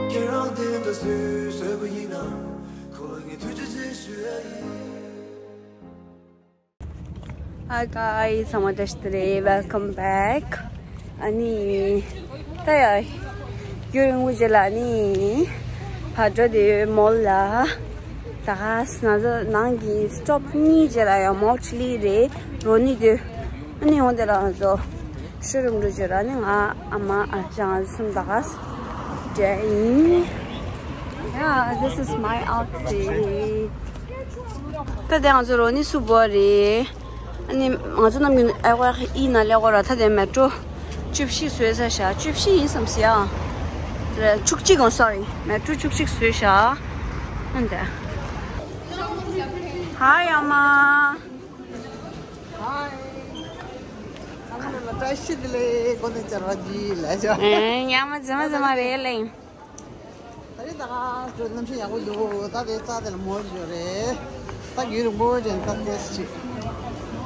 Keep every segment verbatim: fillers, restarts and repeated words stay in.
ཁྱེད་རང་དེ་འདྲ་སུས་བཟོས་པ་ཡིན་ན། ཁོ་ལ་ངས་ཐུགས་རྗེ་ཆེ་ཞུ་ཡ་ཡིན། Hi guys, ཚང་མ་བཀྲ་ཤིས་བདེ་ལེགས། Welcome back. ཨ་ནི་ད་ཡ་རྒྱུན་རིང་པོ་རྗེས་ལ་ཨ་ནི་ཕར་འགྲོ་དེ་མོལ་ལ། ད་ག་ས་ན་ཚོ་ནང་གི་སི་ཊོབ་གཉིས་རྗེས་ལ་ཡ་མོལ་ལི་རེད་རོ་ནི་དུ། ཨ་ནི་འོང་དེ་ལ་ང་ཚོ་ཤོ་རུམ་འགྲོ་རྗེས་ལ་ཨ་ནི་ང་ཨ་མ་ཨ་ཅག་ང་ཚོ་གསུམ་ད་ག་ས་འདྲ་ཡིན། Yeah, this is my outfit. ད་དེ་ང་ཚོ་རོ་ནི་སུ་བོ་རེད། ཨ་ནི་ང་ཚོ་ནམ་རྒྱུན་ཨེ་ཝ་ཨི་ན་ལེ་གོ་ར། ད་དེ་མེ་ཊོ་བཅུ་བཞི་བཟོས་ས་ཤ། བཅུ་བཞི་ཡིན་བསམ་སི་ཡ། བཅུ་གཅིག་གོ་སོ་རི། མེ་ཊོ་བཅུ་གཅིག་བཟོས་ཤ། ཨ་ནི་དེ། Hi ཨ་མ། Hi. ཨ་མ་ལ་བཀྲ་ཤིས་བདེ་ལེགས། གོ་ནས་བཅར་བ་ཇི་ལ་ཤ། ཨེ་ཡ་མ་ཛ་མ་ཛ་མ་རེད་ལེ། ད་རེས་ད་ག་ཚོད་གནམ་གཤིས་ཡག་པོ་འདུག་ད་དེ་རྩྭ་དེ་ལ་མོ་ཞིག་ཡོད་རེད། ད་རྒྱུན་རིང་པོ་ཅན་ད་ཏེས་ཅིག་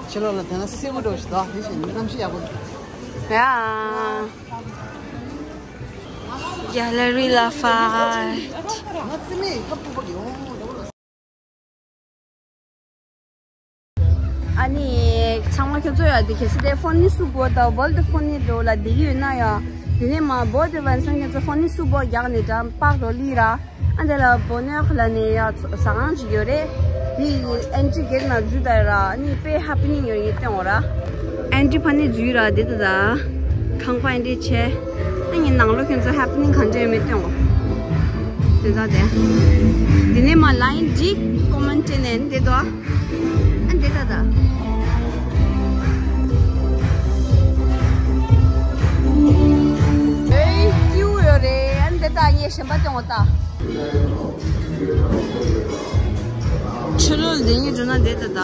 ཕྱི་ལོགས་ལ་དེ་ན་སེར་པོ་འགྲོ་ཞིག་ད་དེ་བཞིན་གནམ་གཤིས་ཡག་པོ་འདུག་ཡ། Gallery Lafayette. ང་རྩིས་མེད་ཁ་སྤུ་པ་ཡོང་འགྲོ་ལ། ཨ་ནི་ཚང་མ་ཁྱོད་ཚོ་ཡ་དེ་གལ་སྲིད་དེ་ཧྥོན་ནི་སུ་བོ་དང་ཝོལ་ཌི་ཧྥོན་ནི་འགྲོ་ལ་བསྡད་ཀྱི་ཡོད་ན་ཡ། དེ་ནས་མ་བོ་དེ་ཝན་སན་ཁྱོད་ཚོ་ཧྥོན་ནི་སུ་བོ་རྒྱག་ནས་འགྲམ་པགས་འགྲོ་ལི་ར། ཨ་འདི་ལ་བོ་ནོ་ཁ་ལ་ནས་ཡ་ཟ་ཁང་ཅིག་ཡོད་རེད། དེ་ཨན་ཊི་གེར་ན་འཛུལ་ད་ར། ཨ་ནི་དཔེ་ཧ་པི་ནིང་ཡོད་རེད་སྟོན་འོ་ར། ཨན་ཊི་ཕ་ནི་འཛུལ་ར་དེ་ད་ད། ཁང་པ་ཨན་ཊི་ཆེ། ཨ་ནི་ནང་ལོགས་ཁྱོད་ཚོ་ཧ་པི་ནིང་གང་འདྲ་ཡོད་མེད་སྟོན་འོ། དེ་ད་དེ། དེ་ནས་མ་ལ་ཡིན་འགྲིག་ཀོ་མེན་ཊི་ནས་དེ་ད། ཨ་འདི་ད་ད། ཨེ་ཀྱུ་ཡོད་རེད། ཨ་འདི་ད་ངས་གཞན་པ་སྟོན་འོ་ད། ཕྱི་ལོགས་འདི་ཉིད་འགྲོ་ན་འདི་ད་ད།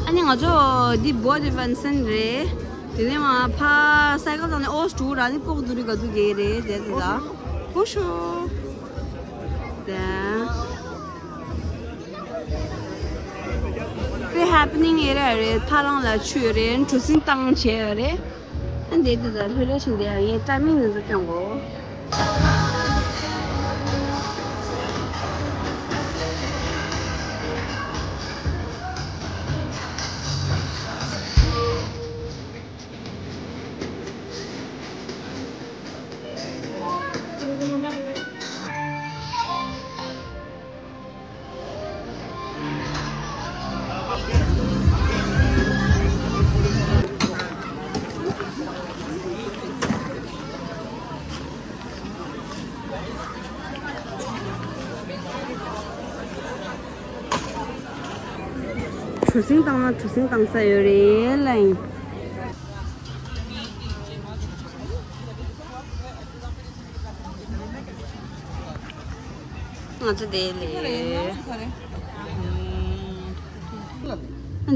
ཨ་ནི་ང་ཚོ་འདི་བོ་དེ་ཝན་སན་རེད། དེ་ནས་མ་ཕ་སའི་ཀལ་བཏང་ནས་ཨོ་སི་ཊུ་ར་ནི་ལྐོག་དུ་རི་ག་དུ་གེ་རེད་དེ་དེ་ད། ཧུ་ཤོ། དེ། དཔེ་ཧ་པི་ནིང་ཨེ་རི་ཡ་རེད། ཐ་རང་ལ་ཆུ་ཡོད་རེད། གྲུ་གཟིངས་བཏང་བྱས་ཡོད་རེད། ཨ་འདི་དེ་ད་ལྷོད་ལྷོད་བྱས་འདི་ཡ་ངའི་ཊའི་མིང་ནི་ཚོ་སྟོན་གོ། གྲུ་གཟིངས་བཏང་ན་གྲུ་གཟིངས་བཏང་ས་ཡོད་རེད་ལ་ཡིན། ང་ཚོ་དེ་ལས།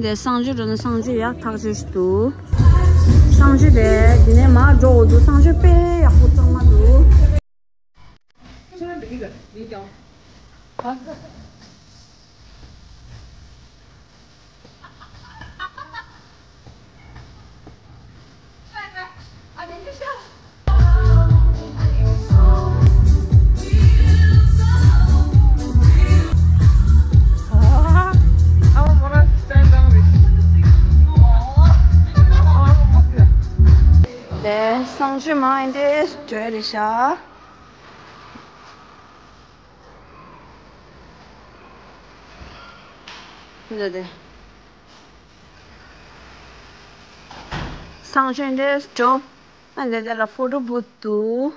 འདི་གསང་སྤྱོད་འགྲོ་ན་གསང་སྤྱོད་ཡག་ཐག་ཆོད་ཞིག་འདུག་གསང་སྤྱོད་དེ་འདི་ནས་མར་འགྲོ་འོ་འདུག་གསང་སྤྱོད་དཔེ་ཡག་པོ་གཙང་མ་འདུག་ལས་གསང་སྤྱོད་མ་ཡིན་ཏེ་སྤྲོད་རེད་ཤག་འདི་དེ། གསང་སྤྱོད་འདི་སྒྲོམ། ཨ་འདི་དེ་ལ་ཕོ་ཊོ་བུ་ཐི་འདུག་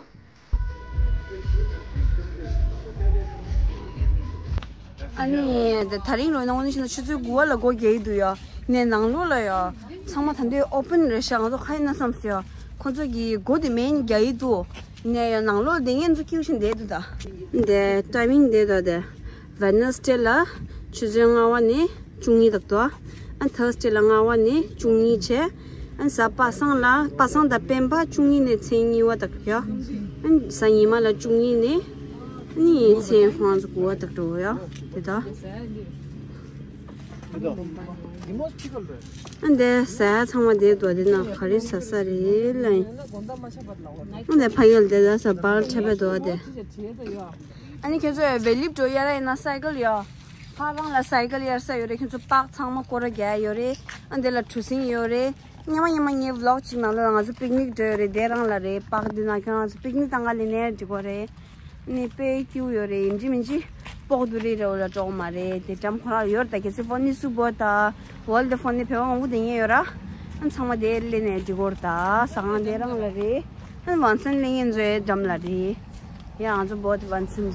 ཨ་ནི་དེ་ད་རིང་ལོ་ནང་ནས་ཕྱིན་ན་ཆུ་ཚོད་དགུ་པ་ལ་སྒོ་རྒྱག་གི་འདུག་ཡ། ནས་ནང་ལོགས་ལ་ཡ། ཚང་མ་ད་འདི་ཨོ་པན་རེད་ཤག་ང་ཚོ་ཁ་ཡིན་ན་བསམ་སོང་ཡ། ཁོ་ཚོ་གིས་སྒོ་དེ་མེ་རྒྱག་གི་འདུག་ནས་ཡ་ནང་ལོགས་དེ་ངས་ཚོ་ཀྱིས་བཞིན་བསྡད་འདུག་ད། འདི་ཊའི་མིང་འདི་ད་དེ། ཝེ་ནེ་སི་ཌེ་ལ་ཆུ་ཚོད་ལྔ་པ་ནས་བཅུ་གཉིས་དག་ཏོ། ཨ་ཐར་སི་ཌེ་ལ་ལྔ་པ་ནས་བཅུ་གཉིས་བྱས། ཨ་གཟའ་པ་སངས་ལ་པ་སངས་དང་སྤེན་པ་བཅུ་གཉིས་ནས་མཚན་གཉིས་པ་དག་ཡ། ཨ་གཟའ་ཉི་མ་ལ་བཅུ་གཉིས་ནས་ཨ་ནི་མཚན་ལྔ་ཚོ་དགུ་པ་དག་འགྲོ་ཡ། དེ་ད། ཨ་འདི་ཟ་ཡ་ཚང་མ་དེ་འདུག་དེ་ན་ག་རེ་ཟ་ས་རེད་ལ། ཨ་འདི་ཕ་ཡུལ་དེ་ཟ་ས་བར་ཆད་པ་འདུག་དེ། ཨ་ནི་ཁྱེད་ཚོ་ཝེ་ལིབ་འགྲོ་ཡ་ར་ཡིན་ན་སའི་ཀལ་ཡོད། ཕ་རང་ལ་སའི་ཀལ་གཡར་ས་ཡོད་རེད། ཁྱེད་ཚོ་པག་ཚང་མ་སྐོར་ར་རྒྱག་ཡོད་རེད། ཨ་འདི་ལ་གྲུ་གཟིངས་ཡོད་རེད། སྔོན་མ་སྔོན་མ་ངའི་ཝི་ལོག་ཅིག་ནང་ལོགས་ལ་ང་ཚོ་པིག་ནིག་འགྲོ་ཡོད་རེད། དེ་རང་ལ་རེད། པག་འདི་ན་ཁྱོད་རང་ཚོ་པིག་ནིག་བཏང་ག་ལེ་ནས་འགྲིག་གོ་རེད། ནི་དཔེ་སྐྱིད་ཡོད་རེད། ཡིན་གཅིག་མིན་གཅིག་སྤོག་ཏུ་རེད་རེད། འོ་ལ་འགྲོ་གི་མ་རེད། དེ་འགྲམ་ཁོ་རང་ཡོད་རེད། ད་གལ་སྲིད་ཕོ་ནི་སུ་བོ་ད་ཝོལ་དེ་ཕོ་ནི་བེ་བ་འོང་དེ་ཉེ་ཡོད་ར། ཨ་ཚང་མ་དེ་ལེ་ནས་འགྲིག་གོ་རེད། ད་ཟ་ཁང་དེ་རང་ལ་རེད། ཨ་ཝན་སན་ལེ་ངན་ཚོའི་འགྲམ་ལ་རེད། ཡ་ང་ཚོ་བོད་དུ་བན་ཚུན་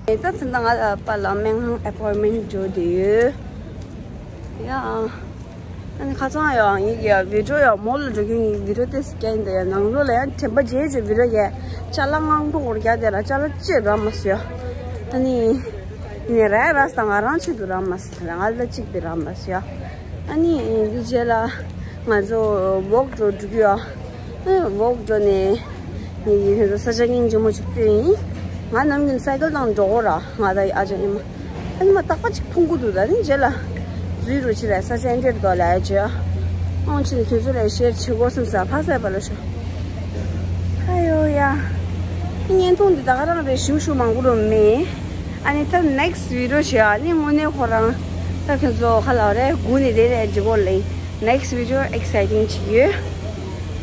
རེད། ད་ཚུན་ད་ང་ཨ་ཕ་ལ་སྨན་ཁང་ཨེ་པོའིན་མེན་འགྲོ་དུས་ཡོད། ཡ་ཨ་ནི་ཁ་ཚང་ཡ་ཡིག་ཡ་བི་ཌིའོ་ཡ་མོལ་ལ་འགྲོ་གི་ཡིན། བི་ཌིའོ་ཏེ་སི་ཀན་དེ་ཡ་ནང་ལོ་ལ་ཡ་དྲན་པ་བརྗེད་བརྗེད་བི་ཌིའོ་ཡ་ཅ་ལག་ངང་པོ་འོར་རྒྱ་དེ་ལ་ཅ་ལག་ཅེ་ར་མ་སུ་ཡ། ཨ་ནི་ནི་ར་ར་ས་ང་རང་ཆེད་དུ་ར་མ་སུ་ང་ལ་གཅིག་པའི་ར་མ་སུ་ཡ། ཨ་ནི་འདི་རྗེས་ལ་ང་ཚོ་ཝོག་འགྲོ་འགྲོ་གི་ཡོད། ཝོག་འགྲོ་ནས་ངེད་ཀྱི་ཁྱོད་ཚོ་ས་ཆ་སྙིང་རྗེ་མོ་ཅིག་སྟོན་ཡིན། ང་ནམ་རྒྱུན་སའི་ཀལ་དང་འགྲོ་གོ་ར་ང་དང་ཨ་ཅག་ཉི་མ། ཨ་ཉི་མ་རྟག་པ་ཅིག་མཐོང་གི་འདུག་ད་ནི་རྗེས་ལ་འཛུལ་རུ་ཕྱིན་ལ་ས་ཆ་འདིར་འགྲོ་ལ་ཨ་ཅག་ཨང་ཕྱིན་ཁྱོད་ཚོ་ལ་ཤེར་བྱེད་དགོས་བསམ་ས་ཕ་སའི་པ་ལ་ཤོག་ཨ་ཡོ་ཡ། བརྙན་ཐུང་འདི་ད་ག་རང་རེད། ཞུ་ཞུ་མང་པོ་རུ་མེད། ཨ་ནི་ད་ནེག་སི་ཝི་ཌི་ཡོ་བྱེད་ཨ་ནི་དངོས་གནས་ཁོ་རང་ད་ཁྱོད་ཚོ་ཁ་ལ་རེ་སྒུག་ནས་དེ་རེད་འཇིགས་པོ་ལེ། ནེག་སི་ཝི་ཌི་ཡོ་ཨེག་སའི་ཊིང་ཅིག་ཡོད།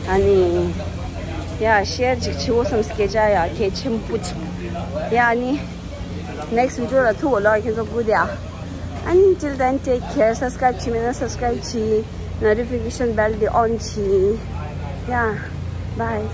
ཨ་ནི་ཡ་ཤེར་ཅིག་བྱེད་འོ་བསམ་སྐད་ཆ་ཡ་གལ་ཆེན་པོ་ཅིག་ཡ། ཨ་ནི་ནེག་སི་ཝི་ཌི་ཡོ་ལ་ཐུག་གོ་ལ་ཁྱོད་ཚོ་སྒུག་དེ་ཨ། ཨ་ནི་till then take care. སབ་སི་ཀ་རེབ་བྱེད་མེད་ན་སབ་སི་ཀ་རེབ་བྱེད། ནོ་ཊི་ཕི་ཀེ་ཤན་བྷེལ་དེ་ཨོན་བྱེད། ཡ་བྷའི།